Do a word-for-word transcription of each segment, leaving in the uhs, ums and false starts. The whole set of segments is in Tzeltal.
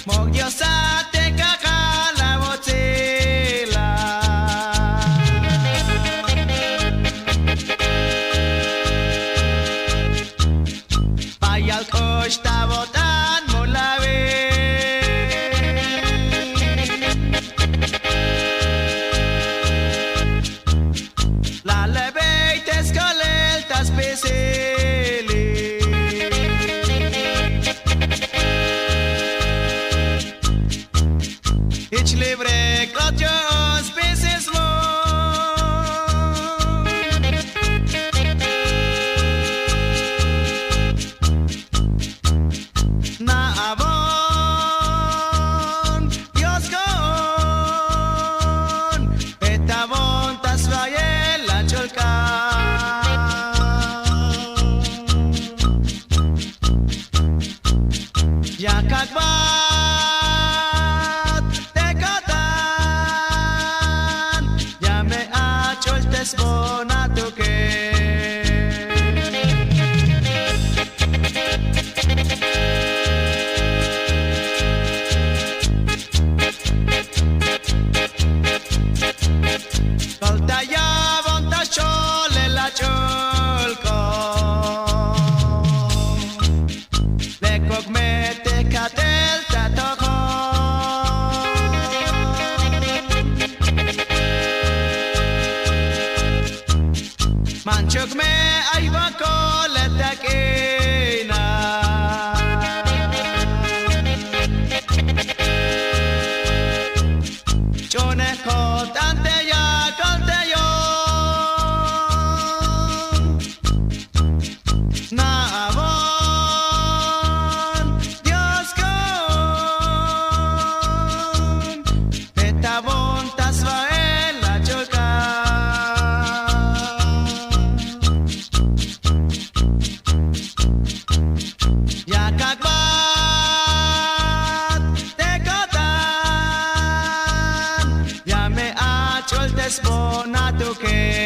Mok Dios a te kajal awotzela. Bayal k'ux ta awo'tan molabil. La'lebey te skolel ta spisil. Jich libre k'ot yo'on spisil smuk. Na'abon Dios ko'on, peta'bon ta sbael ach'ul k'aal. Ya kak'bat te ko'tan, ya me ach'ultesbon atukel. Koltayabon ta xcholel ach'ul k'ot. Lekuk me te ka'tel ta atojol. Manchuk me ay ba kolel ta k'inal. Ch'unej ko'tan te ya koltayon. Na'abon Dios ko'on, peta'bon ta sbael ach'ul k'aal. Ya kak'bat te ko'tan, ya me ach'ultesbon atukel.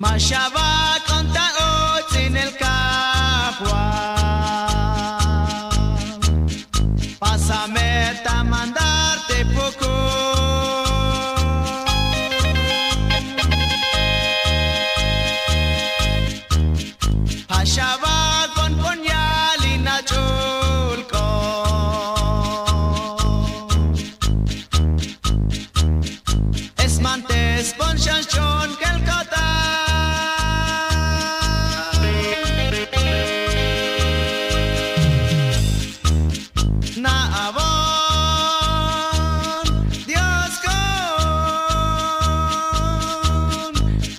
Ma xabak'on ta uts'inel Kajwal, pásame ta mandar te pukun. Ja' xabak'on pon yalin ach'ul k'ot. Esmantesbon xan xch'uunjel ko'tan. Na'abon Dios ko'on,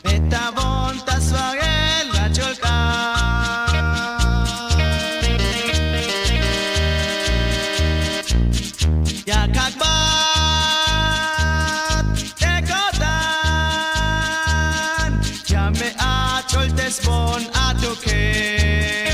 peta'bon ta sbael ach'ul k'aal. Ya kak'bat te ko'tan. Sbon atuke.